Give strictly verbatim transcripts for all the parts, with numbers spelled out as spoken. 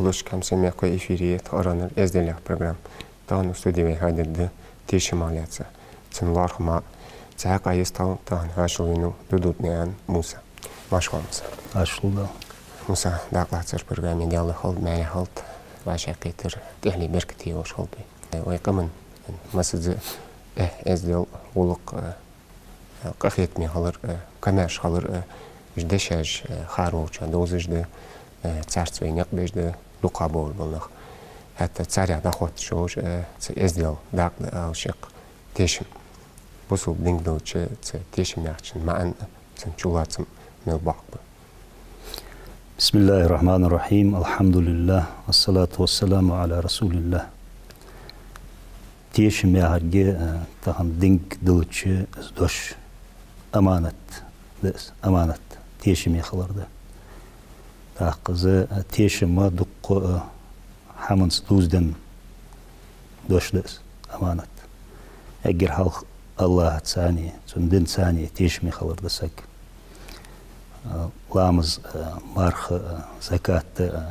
Дошкам са мекхой эфире тха аранар эздел яха программа. Тахан студе вай хьадергда тешамах лаьца. Цун лоархӀам а, цхьаькха а йистхила тахан хьоашалгӀа венав Дудутнаькъан Муса. Марша воагӀалва, Муса. Марша воагӀалва. Муса, дакъа лаца программе Даьла хилда, маьре хилда, вӀашагӀкхетар тӀехьле беркате йолаш хилда вай. Вай къаман массаза, э, эздел, гӀулакх, э, къахетаме хилар, э, комаьрша хилар, э, уж дешаш, э, хӀара волча довзаш да, э, царца вай никъ беш да, дукха болар бола нах. ХӀаьта царех дӀахотташ йолаш, э, цу эздела дакъа да ала шех тешам. Бусалба динга долча цу тешам яхачун маӀан, цун чулоацам мел боккха ба. بسم الله الرحمن الرحيم. الحمد لله. والصلاة والسلام على رسول الله. Тешам яхарга, э, тахан динга долча из дош аманат да из, аманат, тешаме хилар да. ТӀаккха из, э, тешам дуккха, э, хӀаманца дувзаденна дош да из, аманат. Эггара хьалха АллахӀацеи, цун динцеи тешаме хилар да саг. Э, ламаз, э, марха, э, закат, э,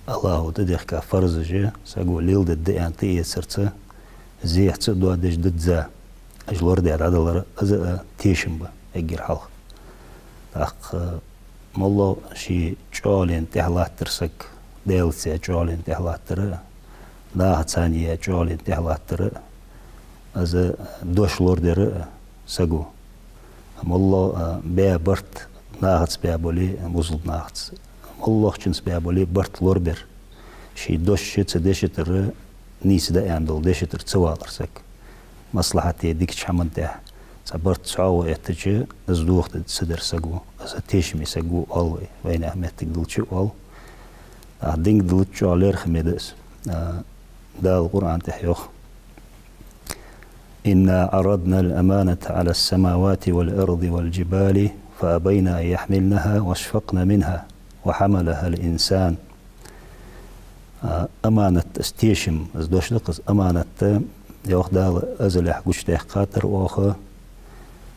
АллахӀа тӀадехка фарзаш саго леладергда аьнна тӀаэцарца, зехьца а доадеш дизза, уж лораде дӀадалар, из а тешам ба эггара хьалха. ТӀаккха моллагӀа ший чӀоагӀален тӀехьа латтар саг, Даьлаца чӀоагӀален тӀехьа латтар а, нахаца чӀоагӀален тӀехьа латтар а, из дош лорадар а саго. МоллагӀа, а, баь барт нахаца баь бале, бусалба нахаца, моллагӀчунца баь бале, барт лорабар. Ший дош ший ца дешийтар, нийса да аьнна дола дешийтар ца валар саг. МаслахӀате, дикача хӀаман тӀа цхьа барт цхьоагӀо эттача, из дохаде ца дар саго, из тешаме саго оал вай, вайнаьха моттиг долча оал. А динга долча чӀоагӀа лерхӀаме да из. А, Дала Къуръан тӀа йоах: إنا عرضنا الأمانة على السماوات والأرض والجبال فأبين أن يحملنها وأشفقن منها وحملها الإنسان. А, аманат, из тешам, из дош да-кх из, аманат, йоах Дала, эзалехь гучадаьккхад оаха,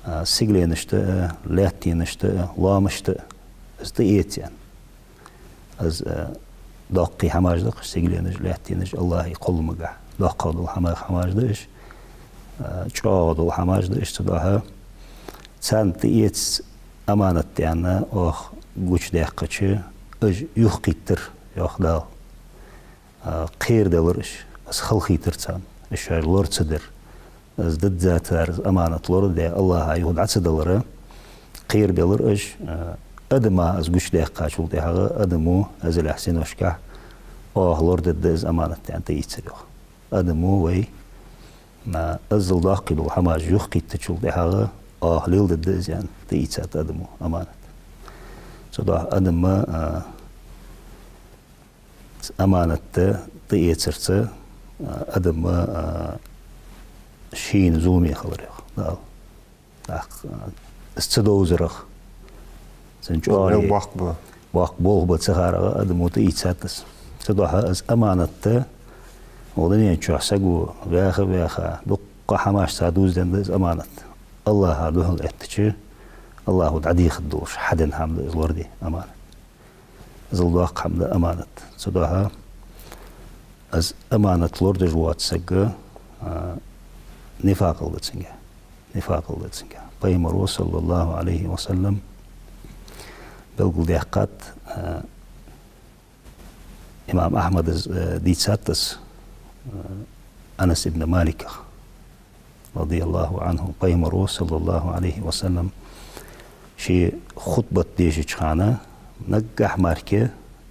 а, сигаленашта а, лаьттанашта а, лоамашта а, из тӀаэца аьнна. Из, э, доккхий хӀамаш да-кх уж, сигаленаш, лаьттанаш, АллахӀа кхолламагахь доккхагӀа дола хӀама-, хӀамаш да уж, э, чӀоагӀа дола хӀамаш да уж, цудухьа царна тӀаэца аманат аьнна оаха гучадаьккхача, уж юхакхийттар, йоах Дала. А, кхерадалар уж, из халахийтар царна, уж шоаш лора ца дар. Из дизза цар из аманат лораде, АллахӀа юха дӀа ца далар, кхерабелар уж, а, адама из гучадаьккхачул тӀехьагӀа, адамо эзалехь синошкахь оаха лорадергда из аманат аьнна тӀаийцар йоах. Адамо вай, а, иззал доккхий дола хӀамаш юхакхийттачул тӀехьагӀа оаха леладергда из аьнна тӀаийцад адамо аманат. Цудухьа адам, а, аманат тӀаэцарца, а, адам, а, шийна зуламе хилар йоах Дала. ТӀаккха, а, из ца довзарах, цун чӀоагӀа боккха ба, боккха болх ба ца хиларах адамо тӀаийцад из. Цудухьа из аманат, укх дунен чухь саго ваьха а ваьха, дуккха хӀамашца дувзаденна да из аманат. АллахӀа духьал эттача, АллахӀа дӀадехаргдолаш хьаденна хӀама да из лораде, аманат. Иззал доккха хӀама да аманат. Цудухьа из аманат лорадеш воаца саг, а, нифакъал да цунга. Нифакъал да цунга. Пайхамаро, саллаллахӀу Ӏалайхи ва саллам, белгалдаьккхад, а, имам Ахьмада, а, дийцад из, а, Анас ибн Маликах, радияллахӀу Ӏанху, Пайхамаро, саллаллахӀу Ӏалайхи ва саллам, ший хутбат дешача хана, наггахьа мара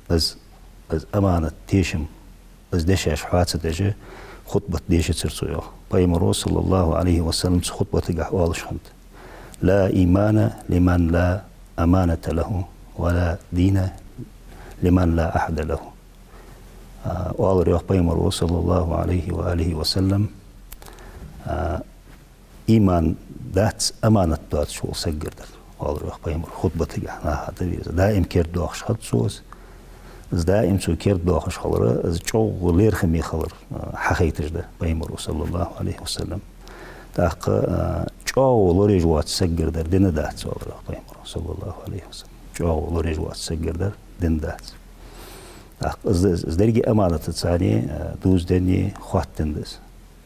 из, из аманат, тешам, из дешаш хьоа ца деш, хутбат дешацар цо йоах. Пайхамаро, саллаллахӀу Ӏалайхи ва саллам, цу хутбатагахь оалаш хиннад: لا إيمان لمن لا أمانة له، ولا دين لمن لا عهد له. А, оалар йоах Пайхамаро, саллаллахӀу Ӏалайхи ва алихи ва саллам, а, иман дац аманат доацаш вола саггара дар, оалар йоах Пайхамаро хутбатагахь наха тӀавеза. Даим кердадоахаш хиннад цо из. Из даим цо кердадоахаш хилар, из чӀоагӀа лерхӀаме хилар, а, хьахайташ да Пайхамаро, саллаллахӀу Ӏалайхи ва саллам. ТӀаккха, а, чӀоагӀа лораеш воаца саггара дар дин дац, оалар йоах Пайхамаро, саллаллахӀу Ӏалайхи ва саллам. ЧӀоагӀа лораеш воаца саггара дар дин дац. ТӀаккха из, из деррига аманатаца, э, дувзаденна, хоттаденна да из.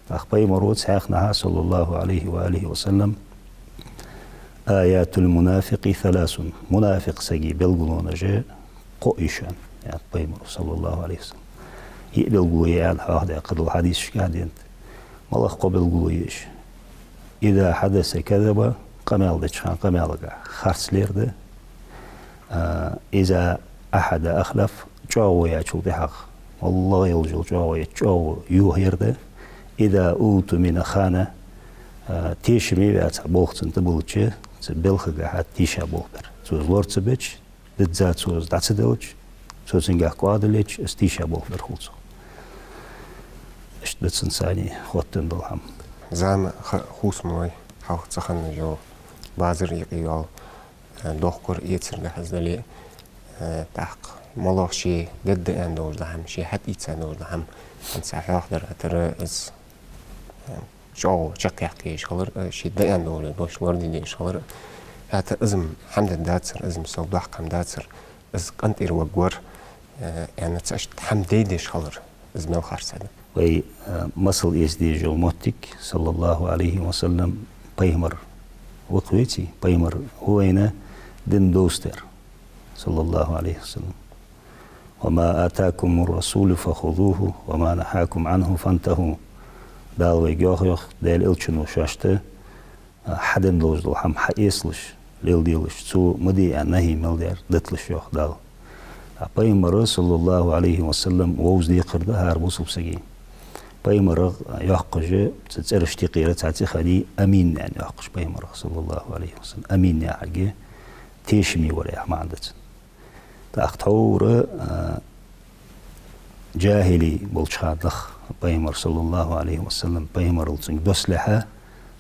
ТӀаккха пайхамара цхьаькханахьа, صلى الله عليه وآله وسلم: «آيات المنافق ثلاث». Мунафикъ сага белгалонаш кхоъ я шоана, аьннад пайхамара, صلى الله عليه وسلم. Йиъ белгало я аьнна хьоахадаь кхыдола хьадисашка денад. МалагӀа кхо белгало я уж? «إذا حدث كذب», къамаьл деча хана къамаьлагахьа харц лерда. А, «إذا عهد أخلف», чӀоагӀо яьчул тӀехьагӀа, моллагӀа йолаш йола чӀоагӀо яц, чӀоагӀо йохаерда. «إذا اؤتمن خان», а, тешаме ваьцача, болх цунна тӀабиллача, цу балхагахьа тийша болх бар. Цо из лора ца беча, дизза цо из дӀа ца делча, цо цунгахьа кӀоадал еча, из тийша болх бар хул цох. Иштта да цунца цхьана хоттаденна дола хӀама. Зама ха-, хувцам лой, хьалха ца хинна йола, базар юкъе йола, э, дохкар-эцаргахьа из дале, э, тӀаккха моллагӀа ше дергда аьнна долаш дола хӀама, ше хьатӀаийца долаш дола хӀама, хӀанз хьоахадаьр а тара из, э, чӀоагӀо чакхъяккха езаш хилар, э, ше да аьнна долаш дола дош лораде дезаш хилар. ХӀаьта из-м хӀама дергдацар, из-м сел доккха хӀама дацар, из къинтӀера варгвар, э, аьнна цхьа иштта хӀама дайдеш хилар, из мел харцахьа да. Вай, э, масал эца дезаш йола моттиг, صلى الله عليه وسلم, пайхамар ва-кх вайций, пайхамар ва вайна дин довзийтар, صلى الله عليه وسلم. «وما آتاكم الرسول فخذوه وما نهاكم عنه فانتهوا». Дала вайга йоах, йоах, Даьла Элчано шоашта, а, хьаденна долаш дола хӀама хьаэцалаш, леладелаш, цо ма де аьнна нахьи мел даьр диталаш, йоах Дала. А пайхамар, صلى الله عليه وسلم, вовза декхар да хӀара бусалба сага. Пайхамарах йоаккхаш, цу цӀерашта юкъера цхьа цӀи хиннай Амин аьнна йоаккхаш пайхамарах, صلى الله عليه وسلم. Амин яхилга тешаме вар яха маӀан да цун. ТӀаккха тхьовра, а, джахӀили болча хана нах, пайхамар, صلى الله عليه وسلم, пайхамарал цунга доссалехьа,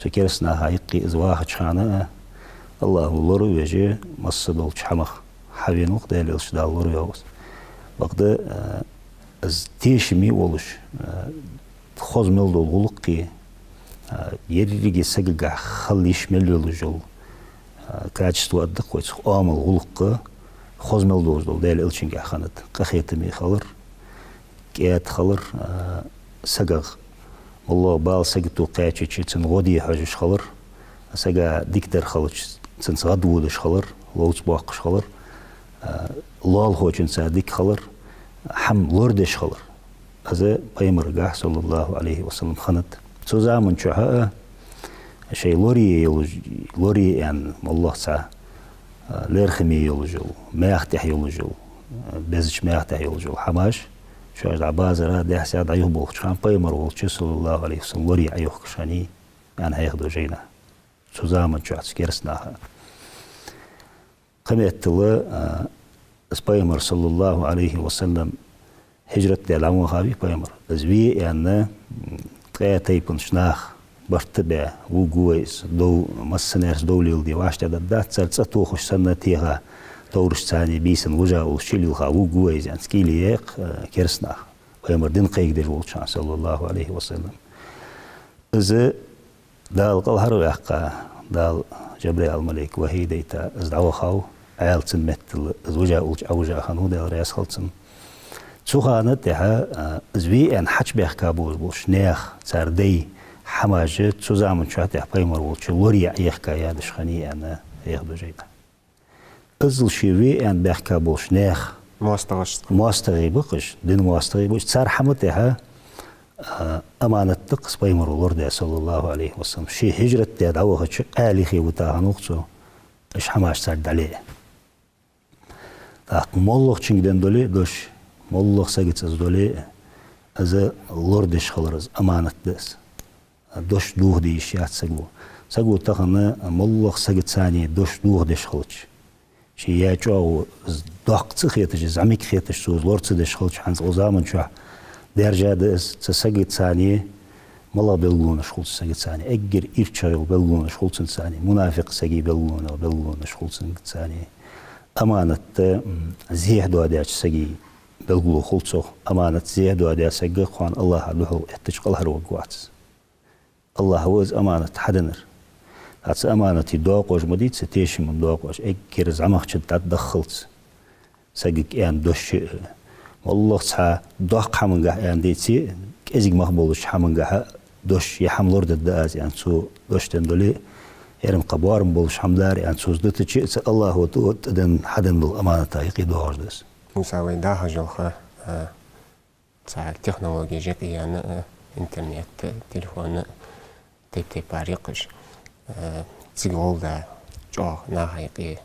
цу кераста наха юкъе из вахача хана а, АллахӀо лоравеш, масса долча хӀамах хьавена ва-кх Даьла Элча, Дала лоравеш ва из. Бакъда, а, из тешаме волаш, а, хоза мел дола гӀулакхи, а, еррига сагагахьа хила йиш мел йолаш йола, а, качество а да-кх вай цох, оамал, гӀулакх, хоза мел долаш дола Даьла Элчангахьа хиннад. Къахетаме хилар, кӀаьда хилар, а, сагагӀа. МоллагӀа бала сагото кхаьчача, цунна гӀо де хьожаш хилар, сага дикадар хилча, цунца гӀадводаш хилар, ловца боаккхаш хилар, а, лоалахочунца дика хилар, хӀама лорадеш хилар. Из пайхамарагахьа, صلى الله عليه وسلم, хиннад. Цу заман чухь а шоай лорае йолаш, лорае аьнна, моллагӀа цхьа, а, лерхӀаме йолаш йола, маьха тӀа йолаш йола, а, безача маьха тӀа йолаш йола хӀамаш, шоаш дӀа базара, дехьа-сехьа дӀаюхаболхача хана, пайхамар волча, صلى الله عليه وسلم, лорае Ӏойохкаш хиннай аьнна хьоахаду жайна. Цу заман чухь цу кераста наха. Кхыметтел, а, из пайхамар, صلى الله عليه وسلم, хӀижрат даь дӀавахав-кх пайхамар. Из ве аьнна, м, ткъаь тайпанча наха барт а баь, вувргва вай из, дов, массанеца дов леладе вӀаштӀехьдаргдац, цар цӀа тохаш санна теха, товрашца цхьана, бийсан вижа уллаш чулилха вувргва вай из аьнна, кӀийле яьккх, а, кераста наха. Пайхамар дин кхайкадеш волча хана, صلى الله عليه وسلم. Из Дала кӀалхарваьккха, Дала Жабраил малейк вахьий дайта, из дӀавахав, Ӏаьлий цун меттала, из вижа уллаш Ӏовижа хиннав, Даьла раьза хилва цунна. Цу хана тӀехьа, а, из ве аьнна хьачубаьхка болаш болча наьха, цар даьй хӀамаш цу заман чухь тӀехьа пайхамар волча лорае Ӏоехка ядаш хиннай аьнна хьоахаду жайна. Иззал ше ве аьнна баьхка болча наьха моастагӀашца, моастагӀий ба-кх уж, дина моастагӀий ба уж, цар хӀама тӀехьа, а, аманат да-кх из пайхамаро лорадаь, صلى الله عليه وسلم. Ше хӀижрат даь дӀавахача къаьлий хи вита хиннав-кх цо, уж хӀамаш царга дӀале. ТӀаккха моллагӀчунга денна дале а дош, моллагӀа сагаца из дале а, из лорадеш хилар, из аманат да из. Дош дохаде йиш яц саго. Саго тахан моллагӀа сагаца цхьана дош дохадеш хилча, ше яь чӀоагӀо из доккха ца хеташ, из зӀамига хеташ, цо из лора ца деш хилча, хӀанз укх заман чухь даьржа да из, цу сагаца цхьана малагӀа белгалонаш хул цу сагаца цхьана, эггара ирчагӀа йола белгалонаш хул цунца цхьана, мунафикъ сага белгалонал белгалонаш хул цунца цхьана. Аманат, м, зехьа доадаьча сага белгало хул цох, аманат зехьа доадаь саг кхоана АллахӀа духьал эттача кӀалхарваргвац. АллахӀ ва из аманат хьаденнар. ТӀаккха цу аманатий доакъош ма дий, цу тешама доакъош, эггара зӀамагӀчун тӀа даххалца. Сагага аьнна дош а, МоллагӀа цхьа доккха хӀамангахьа аьнна деце, кӀезига мах болча хӀамангахьа дош, е хӀама лорадергда аз аьнна цо дош денна дале, ер-м кхы боарам болаш хӀама дар аьнна цо из дитача, цу АллахӀа тӀа, тӀаденна, хьаденна дола аманат юкъе доагӀаш да из. Муса, вай дӀахьажалха, а, цхьа технологеш юкъе яьнна, а, интернет, телефон, тайп-тайпара я-кх уж. Э, цига гӀолла да чӀоагӀа наха юкъе,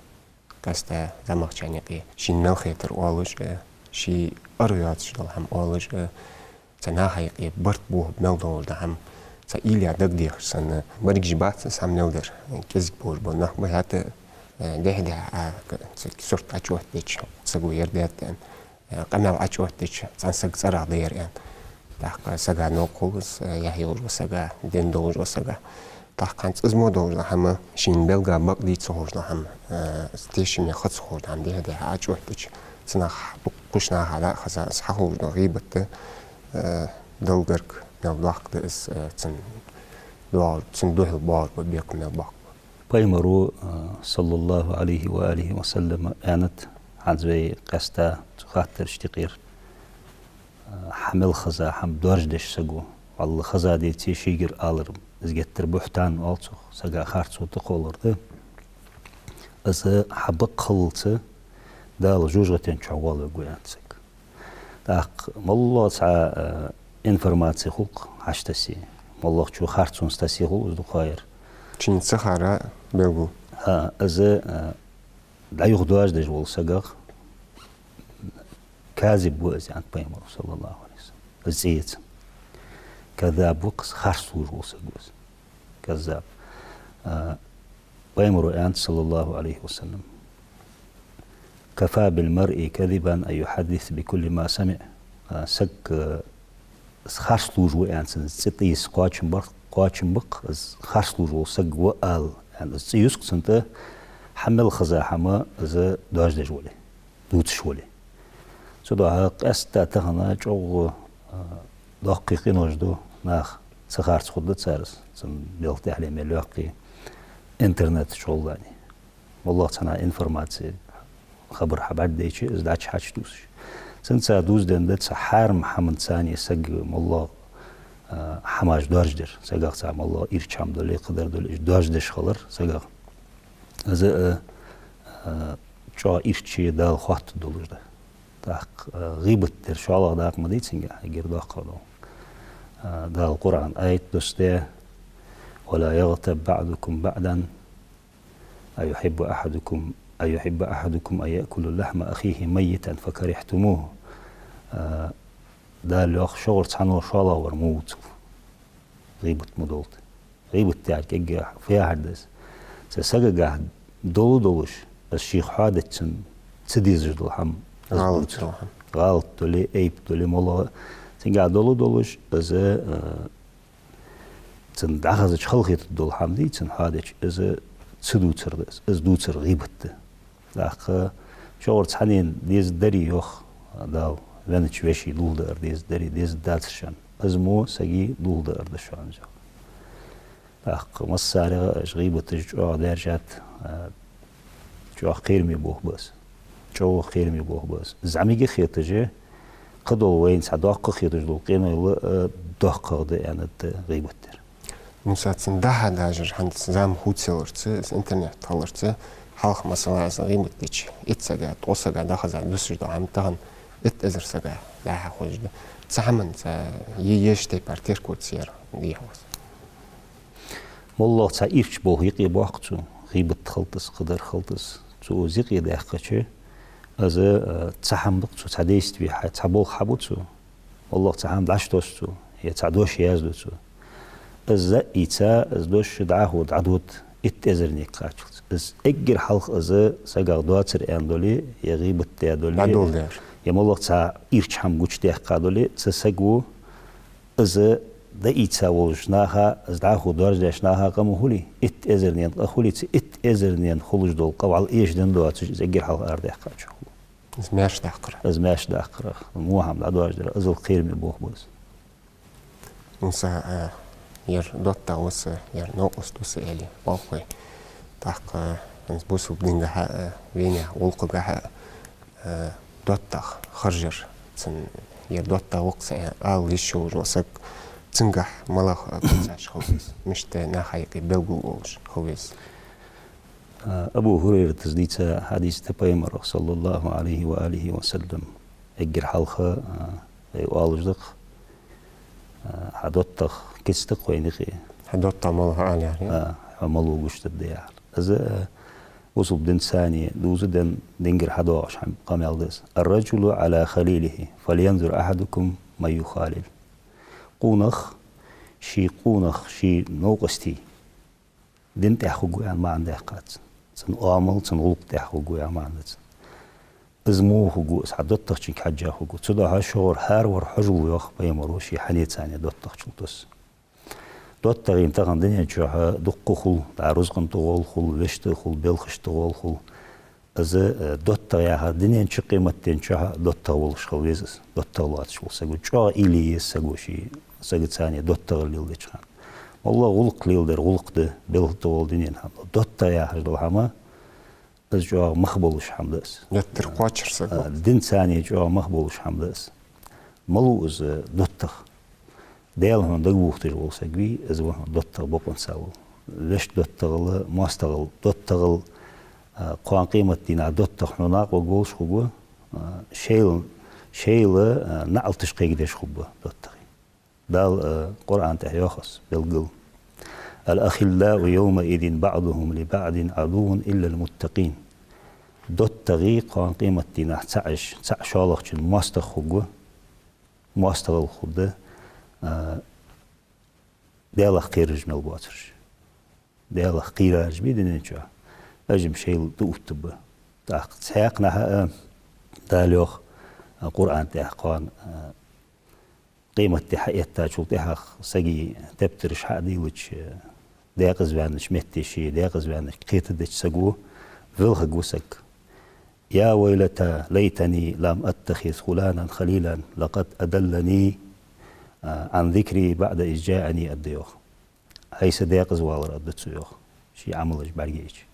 къаьстта зӀамагӀчарна юкъе, шийна мел хетар оалаш, э, ший ара йоацаш дола хӀама оалаш, э, цу наха юкъе барт бохаб мел долаш да хӀама, цхьа уйла е дагадехаш санна, берригаш бац из хӀама мел дар, кӀезига болаш бола нах ба, хӀаьта, э, дехьа-дехьа, а, к-, цу сурт Ӏочуоттадича, саго ер даьд аьнна. Э, къамаьл Ӏочуоттадича, цхьан сага цӀерагӀа да ер аьнна. ТӀаккха сага новкъа хул из, э, яхь йолаш вола сага, денна долаш вола сага. ТӀаккха хӀанз из мо долаш дола хӀама, шийна белггала бакъ дий ца ховш дола хӀама, э, тешаме ха ца ховш дола хӀама дехьа-дехьа Ӏочуоттадича, цу наха, укх кхыча наха дӀа а хеза, из хьахулаш дола гӀийбат, э, Далла гарга мел доккха да из, э, цун доагӀа-, цун духьал боагӀаш бола бекхам мел боккха ба. Пайхамара, а, صلى الله عليه وآله وسلم, аьннад, хӀанз вай къаьстта цу хаттарашта юкъера, а, хьа мел хеза хӀама доаржадеш саго, валлахӀи, хеза деце, шийгара алар, из геттара бухьтан оал цох, сага харцо тӀакхоллар да. Из хьа бакъ хиллалца Дала жожагӀатен чу воалавергва, аьннад саг. ТӀаккха моллагӀа цхьа, э, информаци хул-кх хьаштасе. МоллагӀчо харцонца тасе хул из дукхагӀа яр. Чинца хара белгал. ХӀа, из, э, дӀаюха доаржадеш вола сагах казиб ва из, аьннад Пайхамара, صلى الله عليه وسلم. Из цӀи я цун. Каззаб ва-кх из, харц лувш вола саг ва из. Каззаб. А, Пайхамара аьннад, صلى الله عليه وسلم: «كفى بالمرء كذبا أن يحدث بكل ما سمع». А, саг, а, из харц лувш ва аьнна цун цӀи тӀа из кхоачам ба-, кхоачам ба-кх, из харц лувш вола саг ва ала, аьнна, из цӀи юс-кх цун тӀа, хьа мел хеза хӀама из доаржадеш вале, дувцаш вале. Цудухьа къаьстта тахан чӀоагӀа, а, доккхий къинош да, нах ца харц хургда цар из, цун белха тӀехьале мел йоккхий интернета чу гӀолла а. МоллагӀа цхьанне информаци, хабар хьабӀаргадайча, из дӀачу хьачудувцаш. Цунца дувзаденна да цхьа хьарам хӀаманца саг моллагӀа, а, хӀамаш доаржадар. Сагах цхьа моллагӀа ирча хӀама дале, кхыдар дале, уж доаржадеш хилар сагах. Из, а, а, чӀоагӀа ирча Дала хоаттаргдолаш да. ТӀаккха, а, гӀийбат дар шоллагӀа дакъа ма дий цунгахьа, эггара доккхагӀа дола. А, Дала Къуръан аят доссадаьд: «ولا يغتب بعضكم بعضا أيحب أحدكم، أيحب أحدكم أن يأكل لحم أخيه ميتا فكرهتموه». А, Дала йоах: шугара цхьанне шоллагӀвар ма вувцалва. ГӀийбат ма долда. ГӀийбат яхар кӀезига фу яхар да из? Цу сагагахьа дола долаш, из шийх хьоадеча цунна ца дезаш дола хӀама, из гӀалат дувцар. Дола хӀама. ГӀалат дале, айп дале, моллагӀа. Цунгахьа дола долаш, из, э, цунна дӀахезача халахетаргдола хӀама дий, цунна хьоадеча, из ца дувцар да из, из дувцар гӀийбат да. ТӀаккха шугара цхьанне дезаргдарий, йоах Дала, веннача веший дулх даар дезаргдарий, дезаргдацар шоана. Из мо сага дулх даар да шоана, йоах. ТӀаккха массарех а уж гӀийбаташ чӀоагӀа даьржад, а, чӀоагӀа кхераме болх ба из. ЧӀоагӀа кхераме болх ба из. ЗӀамига хеташ, кхыдола вайна цхьа доккха хеташ дола къинойл а, э, доккхагӀа да аьннад гӀийбат дар. Муса, цун дӀа-хьа дажар хӀанз зама хувцаяларца, из интернет хиларца, хьалха, масала, из гӀийбат дича, итт сага, ткъо сага дӀахеза дусаш дола хӀама тахан итт эзар сага дӀа-хьа хозаш да. Цу хӀаманна цхьа е-, еш тайпара теркалца яр дехьа ваз. МоллагӀа цхьа ирча болх юкъе боаккх цо, гӀийбат хилда из, кхыдар хилда из, цо из юкъе даьккхача, из, э, цхьа хӀама ба-кх цо, цхьа действи хьа-, цхьа болх хьабу цо. МоллагӀа цхьа хӀама дӀачутосс цо, е цхьа дош язду цо. Из а ийца, из дош дӀахо дӀадода итт эзарнега кхаччалца. Из эггара хьалха из сагах доацар аьнна дале, е гӀийбат даь дале, дӀадоладаьр, е моллагӀа цхьа ирча хӀама гучадаьккха дале, цу саго из дӀаийца волча наха, из дӀахо доаржадеш наха къа ма хулий, итт эзарнена къа хулий, цу итт эзарнена хулаш дола къа вӀалла эшаденна доацаш, из эггара хьалха арадаьккхача хул. Из маьрша даккхарах. Из маьрша даккхарах. Во хӀама дӀадоаржадар, азал кхераме болх ба из. Муса, а, ер доттагӀа ва са, ер новкъост ва са, аьле, оал-кх вай. ТӀаккха, а, из бусалба дингахьа, а, вайнаьха гӀулакхагахьа, а, доттагӀа харжар Цун ер доттагӀа ва-кх са аьнна ала йиш йолаш вола саг, цунгахь малагӀа куцаш хила веза, мишта наха юкъе белгал болаш хила веза. А, Абу Хурайрата дийца хьадис да Пайхамарах, صلى الله عليه وآله وسلم, эггара хьалха, а, вай оалаш да-кх, а, хьа доттагӀа кица да-кх вайна юкъе. Хьа доттагӀа малав хьо, аьлар. А, хьо малав гуш да, аьлар. Из, а, бусалба дина цани дувзаденна, дингара хьадоагӀаш хӀама, къамаьл да из. الرجل على خليله فلينظر أحدكم من يخالل. Къонах ший, къонах ший новкъостий дина тӀа хургва аьнна маӀан даьккхад цун. Цун оамал, цун гӀулакх тӀа хургва аьнна маӀан да цун. Из муха хургва, из хьа доттагӀчунга хьежжа хургва. Цудухьа шугара хӀаравар хьожалва, йоах Пайхамаро, ший хьанеца цани доттагӀчул тӀа. ДоттагӀий тахан дунен чухь дукха хул, дӀа рузкъан тӀагӀолла хул, вешта хул, белхашта тӀагӀолла хул. Из, э, доттагӀа яхар дунен чу, къематден чухь а доттагӀа волаш хила веза из. ДоттагӀа лоацаш вола саг ва, чӀоагӀа уйла е еза саго ший, сагаца цани доттагӀал леладеча хана. МоллагӀа гӀулакх леладер гӀулакх да, белха тӀагӀолла дунен хӀама. ДоттагӀа яхаш дола хӀама, из чӀоагӀа мах болаш хӀама да из. Геттара кхоачар саг. А, дина цани чӀоагӀа мах болаш хӀама да из. Малув из доттагӀа? Даьла хьона дагавоха дезаш вола саг вий, из ва хьона доттагӀа бокъонца вола. Вешта доттагӀал, моастагӀал, доттагӀал, а, кхоана къематдийнахьа доттагӀа хьона накъа варгволаш хургва, а, шоайла, шоайла, а, наӀалташ кхайкадеш хургба доттагӀий. Дала, а, Къуръан тӀа йоах из белггала: الأخلاء يومئذ بعضهم لبعض عدو إلا المتقين. ДоттагӀий кхоана къематдийнахьа цаӀаш, цаӀ шоллагӀчун моастагӀа хургва, моастагӀал хургда, а, Даьлах кхерараш мел боацараш. Даьлах кхерараш бий дунен чухь, уж-м шоайла тӀаоттаргба. ТӀаккха цхьаькханахьа а Дала йоах, а, Къуръан тӀа кхоана, а, къематди хьаэттачул тӀехьагӀа сага тептараш хьа а дийлача, даькъаза ваьннача метте ший даькъаза ваьннар кхетадеча саго велхаргва саг: يا ويلتى ليتني لم أتخذ فلانا خليلا لقد أضلني عن ذكري بعد إذ جاءني, аргда йоах. ХӀай са даькъаза валар, аргда цо йоах, ший Ӏамалаш бӀаргайча.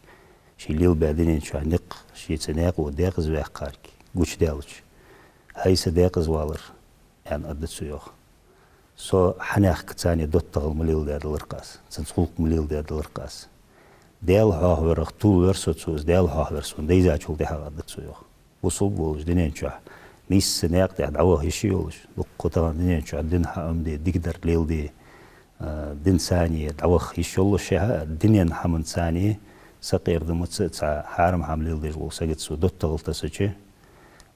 Ший лелабаь дунен чухь никъ, шийца наькъо даькъаза ваьккхарг гучадаьлча. ХӀай са даькъаза валар, аьнна, аргда цо йоах. Со хьанехк цани доттагӀал ма леладаь далар-кх аз, цунца гӀулакх ма леладаь далар-кх аз. Даьла хьоахаварах тувлавир со цо, из Даьла хьоахавар сона дайзачул тӀехьагӀа, аргда цо йоах. Бусалба волаш дунен чухь нийсса наькъа тӀа дӀаваха йиш йолаш, дукха тахан дунен чухь дин хьаӀомаде, дикадар леладе, а, динца цани дӀаваха йиш йолаш шехьа, дунен хӀаманца цани сакъердамаца, цхьа хьарам хӀама леладеш вола сагаца со доттагӀал тасача,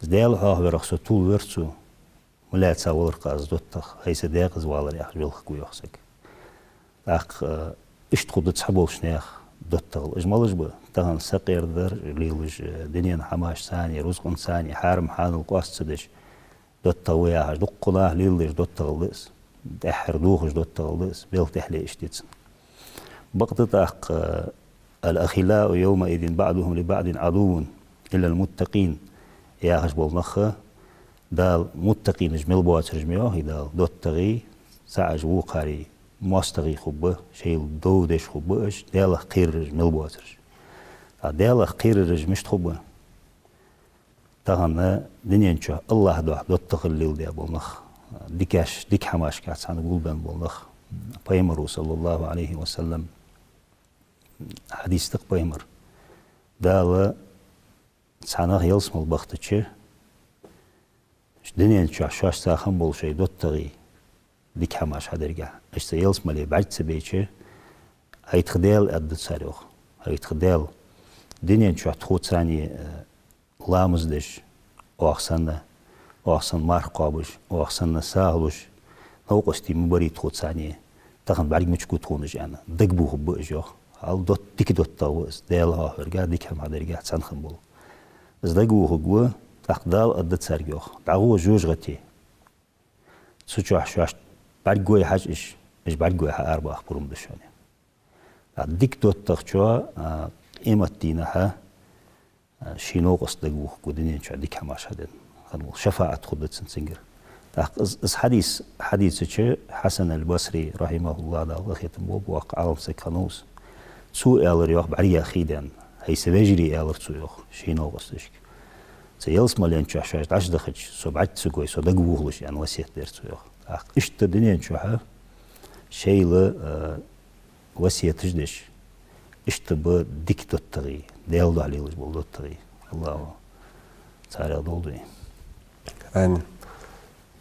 из Даьла хьоахаварах со тувлавир цо, ма лаьца валар-кх аз доттагӀа, хӀай са даькъаза валар, яхаш велхаргва йоах саг. ТӀаккха, э, иштта хургда цхьаболча наьха доттагӀал. Уж малаш ба? Тахан сакъердар лелаш, э, дунен хӀамашца цани, рузкъанца цани, хьарам-хьанал къоаста ца деш, доттагӀа ва яхаш, дукха нах леладеш доттагӀал да из. ТӀеххьара дохаш доттагӀал да из, белха тӀехьле иштта дицна. Бакъда тӀаккха, э, الأخلاء يومئذ بعضهم لبعض عدو إلا المتقين яхаш бола нах, Дала муттакъинаш мел боацараш ма йоахий Дала, доттагӀий, цаӀаш вокхарий, моастагӀий хургба, шоайла дов деш хургба уж, Даьлах кхерараш мел боацараш. ТӀаккха Даьлах кхерараш мишта хургба? Тахан дунен чухь АллахӀа духьа доттагӀал леладаь бола нах, дикаш, дика хӀамашкахь цхьана гулбенна бола нах, Пайхамаро, صلى الله عليه وسلم, хьадис да-кх Пайхамара. Дала цхьа нах ялсмала бахийтача, дунен чухь шоашца хинна бола шоай доттагӀий дика хӀамаш хьадергахьа, уж цу ялсмале бӀарга ца байча, хӀай тха Даьла, аргда цар йоах, хӀай тха Даьла, дунен чухь тхоца цани, э, ламаз деш, оаха санна, оаха санна марха кхоабаш, оаха санна сагӀа луш, новкъостий ма барий тхоца цани, тахан бӀарга мича гу тхона уж, аьнна, дагабохаргба уж йоах. Хьал дот-, дика доттагӀа ва из, Даьла хьоахаваргахьа, дика хӀама хьадергахьа цхьана хинна бола. Из дагавохаргва, тӀаккха Дала аргда царга йоах: дӀагӀо жожагӀате. Цу чухь шоашта бӀаргагой хьажа уж, уж бӀаргагой хьаарабаха пурам ба шоана. ТӀаккха дика доттагӀчо, а, къематдийнахьа, а, ший новкъост дагавохаргва дунен чухь дика хӀамаш хьаденна хинна вола, шафаӀат хургда цунна цунгара. ТӀаккха из, из хьадис хьадийцача, Хьасан аль-Басри, رحمه الله, Дала къахетам болба, воккха Ӏалам саг хиннав из. Цо аьлар йоах, бӀаргех хий даьнна: хӀай са вежарий, аьлар цо йоах ший новкъосташка, Цу ялсмален чу шоаш дӀачудахача, со бӀарга ца гой, со дагавоалаш, аьнна, васкет дир цо, йоах. ТӀаккха иштта дунен чухь шоайла, э, васкеташ деш, иштта ба дика доттагӀий, Даьла духьа лелаш бола доттагӀий. АллахӀа царех долда вай. Амин.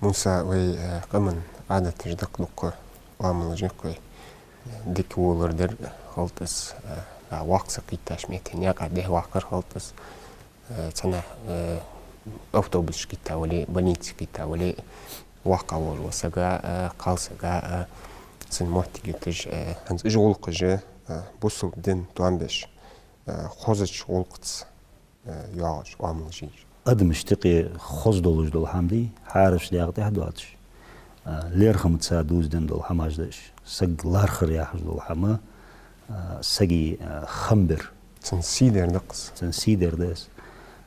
Муса, вай, э, къаман Ӏадаташ да-кх дукха, оамалаш я-кх вай. Дика волар дар хилда из, э, воккха саг кхийттача метте наькъа дехьаваккхар хилда из. Э, цхьаннахьа, э, автобусашка кхийтта вале, больнице кхийтта вале, воккхагӀа волча сага, э, кхалсага, э, цун моттиг йиташ, э, хӀанз уж гӀулакхаш, э, бусалба дин товш, э, хозача гӀулакхаца, э, йоагӀаш оамалаш я уж. Адамашта юкъе хоза долаш дола хӀама да, хьаравеш дегӀа тӀехьа доацаш, э, лерхӀамца дувзаденна дола хӀамаш да уж. Саг лархӀар яхаш дола хӀама, э, сага, э, хам бар. Цун сий дар да-кх из. Цун сий дар да из.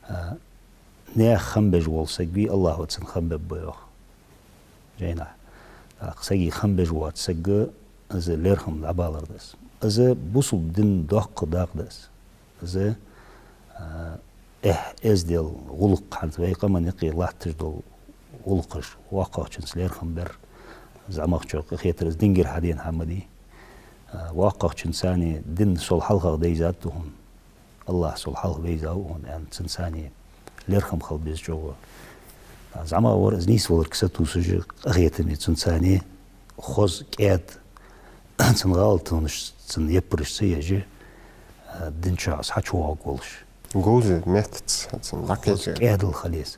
Э, наьха хам беш вола саг вий, АллахӀа цун хам бергба, йоах жайнашка. ТӀаккха сага хам беш воаца сага из лерхӀам дӀабалар да из. Из бусалба дина доккха дакъа да из. Из, а, эхь, эздел, гӀулакх, хӀанз вай къаман юкъе латташ дола гӀулакхаш, воккхагӀчунца лерхӀам бар, зӀамагӀчох къахетар, из дингара хьадена хӀама да. А, воккхагӀчунца цхьана дин сол хьалхагӀа дайзад хьона, АллахӀ сол хьалха вайзав хьона, аьнна, цунца цхьана лерхӀам хила беза чӀоагӀа. А, зӀамагӀа вар, из нийсваларга сатувсаш, къахетаме цунца цхьана хоза кӀаьда, цун гӀалатонаш, цун яппараш ца еш, а, дин чу из хьачувоагӀаргволаш. Говза меттаца цун хоза дӀакхайкар. КӀаьдал хила еза.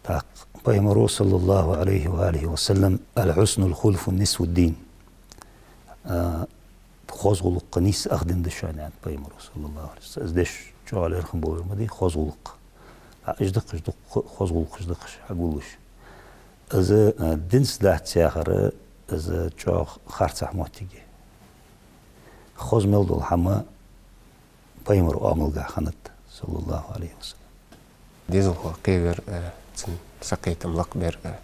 ТӀаккха Пайхамара, صلى الله عليه وعلى آله وسلم: «الحسن الخلق نصف الدين». А, хоза гӀулакх нийсса ах дин да шоана, аьннад Пайхамара, صلى الله عليه وسلم. Из деш чӀоагӀа лерхӀам болаш ма дий, хоза гӀулакх. А, уж да-кх уж, дукха хоза гӀулакхаш да-кх уж хьагуллуш. Из, а, динца дац яхар, из чӀоагӀа харцахьа моттиг я. Хоза мел дола хӀама Пайхамара оамалгахьа хиннад, صلى الله عليه وسلم. Дезалхо кхевар, э, цун сакхетам лакхбар, э,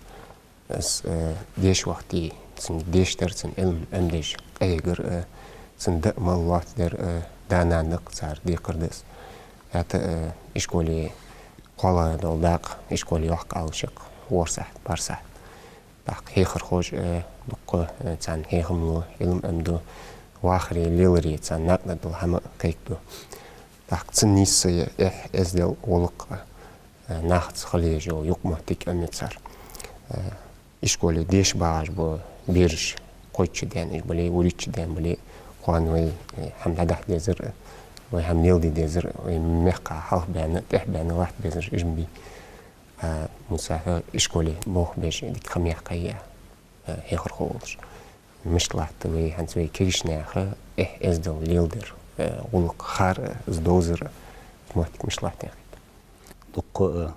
из, э, деша вахийта, цун дешдар, цун Ӏилма Ӏомадеш къахьегар, э, цун даа мел лоаттадар, э, да-нана да-кх, цар декхар да из. ХӀаьта, э, ишколе кхоалагӀа дола дакъа, ишколе йоккха алашакх, ворхӀ сахьат, бархӀ сахьат. ТӀаккха хьехархоша, э, дукха, э, царна хьехам лу, Ӏилма Ӏомаду, вахаре, леларе, царна накъадаргдола хӀама кхайкаду. ТӀаккха цун нийсса я эхь, эздел, гӀулакх, э, нахаца хила езаш йола юкъмоттиг Ӏомаю цар. Э, ишколе деша багӀаш бола бераш, кхойтта шу даьнна уж бале, вурийтта шу даьнна бале, кхоана вай, э, хӀама дӀадахьа дезар, вай хӀама леладе дезар, вай мехка хьалхабаьнна, тӀехьабаьнна латта безараш уж ма бий. А, Муса, хьо ишколе болх беш дика ха мехкахьа я, а, хьехархо волаш. Мишта латт вай, хӀанз вай кегийча наьха эхь, эздел леладер, а, гӀулакх хар, из довзар, моттиг мишта латт яхийта? Дукха, а,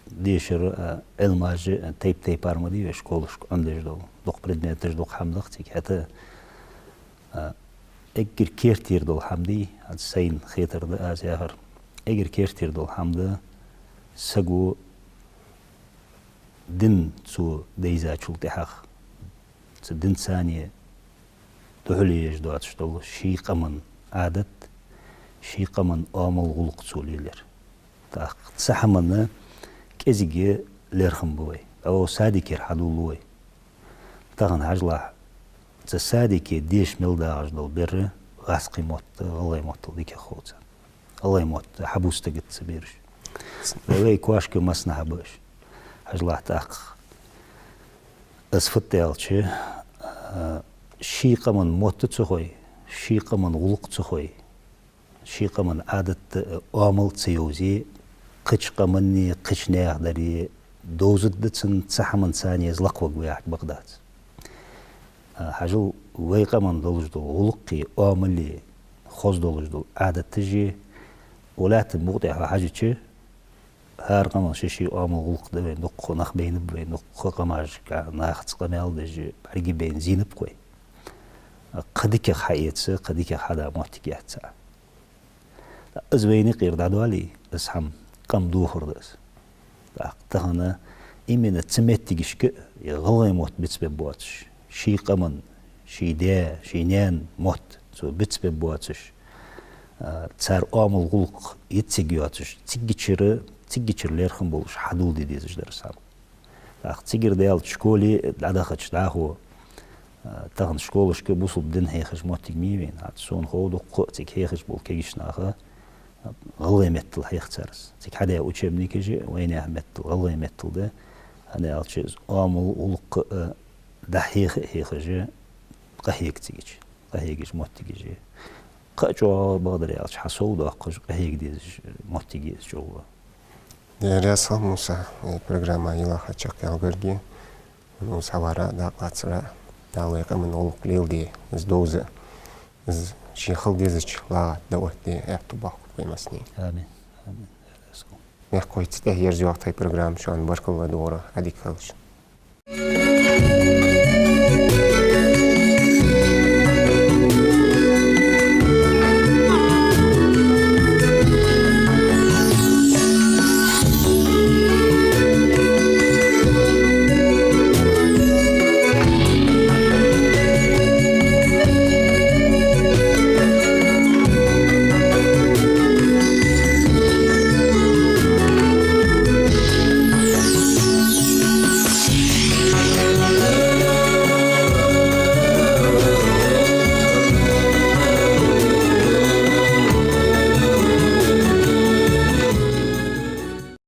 дешар, а, Ӏилмаш, а, тайп-тайпара ма дий вай школашка Ӏомадеш дола. Дукха предметаш, дукха хӀама да-кх цига. ХӀаьта, а, эггара керттера дола хӀама дий, хӀанз сайна хетар да аз яхар. Эггара керттера дола хӀама да, саго дин цо дайзачул тӀехьагӀа, цу динца цхьана духьале еш доацаш дола ший къаман Ӏадат, ший къаман оамал, гӀулакх цо лелаяр. ТӀаккха цу хӀаманна кӀезига лерхӀам бу вай. О, садикера хьадувл вай. Тахан хьажалахь, цу садике деша мел дагӀаш дола бер гӀазкхий мотт, гӀалгӀай моттал дикагӀа хов царна. ГӀалгӀай мотт хьабувца тигац цу бераша. Вай, вай кошка массанахьа ба уж. Хьажалахь тӀаккха. Из фуд аьлча, а, ший къаман мотт ца хой, ший къаман гӀулакх ца хой, ший къаман Ӏадат, э, оамал ца йовзе, кхыча къаманна, кхыча наьха даре довзаргда цунна, цу хӀаманца цхьана из лакхваргва яхар бакъ дац. А, хьажал, вай къаман долаш дола гӀулакхи, оамали, хоза долаш дола Ӏадаташи, укх лаьттан букъа тӀа хьо хьажача, хӀара къаман ший-ший оамал, гӀулакх да вайна, дукха нах байнаб вайна, дукха къамашка нахаца къамаьл деш, бӀаргабайна зийнаб-кх вай. Кхы дикагӀа хьаэца, кхы дикагӀа хьада моттиг яц цхьа. Из вайна юкъера дӀадоале, из хӀама къам дохар да из. ТӀаккха тахан именно цу моттигашка гӀалгӀай мотт бицбергбоацаш, ший къаман, ший даь, ший наьна мотт цо бицбергбоацаш, а, цар оамал, гӀулакх йицъергйоацаш, циггачара циггачара лерхӀам болаш хьадоладе дезаш дар сам. ТӀаккха цигара даьлча школе дӀадахача дӀахо, а, тахан школашка бусалба дин хьехаш моттиг ма йий вайна. ХӀаьта сона хов дукха цига хьехаш бола кагий нах, а, гӀалгӀай меттала хьех цар из. Цига хьадаь учебникаш а вайнаьха меттала, гӀалгӀай меттала да. ХӀана аьлча из оамал, гӀулакх, а, дӀахьеха а хьехаш, къахьег цигача, къахьегаш моттигаш я. Кхы а чӀоагӀа бакъдар аьлча, хьасовдоаккхаш, къахьега дезаш моттиг я из чӀоагӀа. Дера, раьза хилва, Муса, вай программа йилла чакхъяьлча гарга. Хьона укхаза хьавара, дакъа лацара, Дала вай къаман гӀулакх леладе, из довза, из ший хила дезача лагӀа тӀа дӀаоттаде аьттув боаккхалба вай массане. Амин. Амин. Раьза хилва. Мехкахой, цу тӀа ерзайоагӀа тха программа, шоана баркал ладувгӀар, Ӏадика хийла шун.